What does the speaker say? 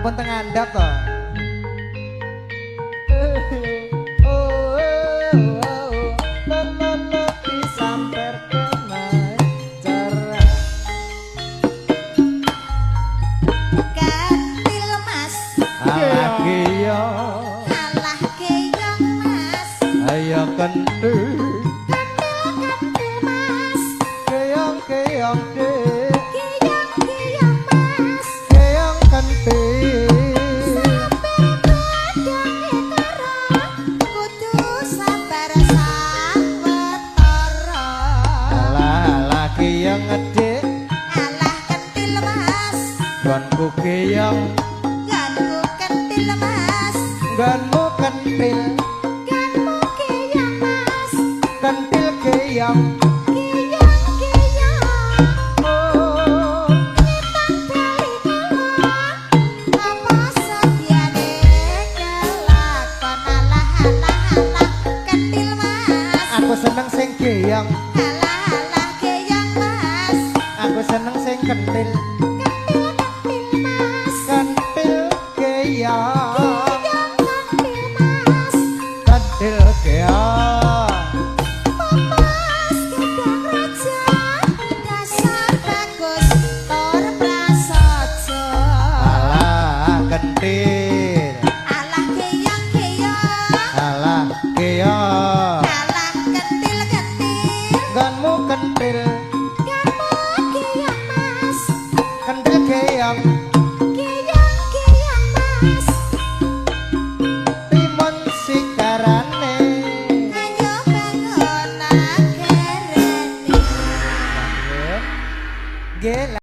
Ampun teng andhap to. Oh, oh, oh, lo, lo, lo, disamper kemacara. Kentil Mas. Alah keyong. Alah keyong Mas. Ayo kentil. Kentil kentil Mas. Keyong keyong dek. Keyong keyong Mas. Keyong kentil. Samper godhonge karo kudu sabar sawetara. Alah alah keyong ngedek. Alah kentil Mas. Gonku keyong. Ganku kentil Mas. Gonmu kentil. Ganmu keyong Mas. Kentil keyong. Keyong keyong. Oh. Ngetang bali kulon apa sediane kelakon. Alah alah alah kentil Mas. Aku seneng sing keyong. Alah alah keyong Mas. Aku seneng sing kentil. Kentil kentil Mas. Kentil keyong. Keyong kentil Mas. Kentil keyong. Mas gedang raja dasar bagus tur prasaja. Alah kentil. Alah keyong keyong. Alah keyong. Alah kentil kentil. Gonmu kentil. Ganmu keyong Mas. Kentil keyong.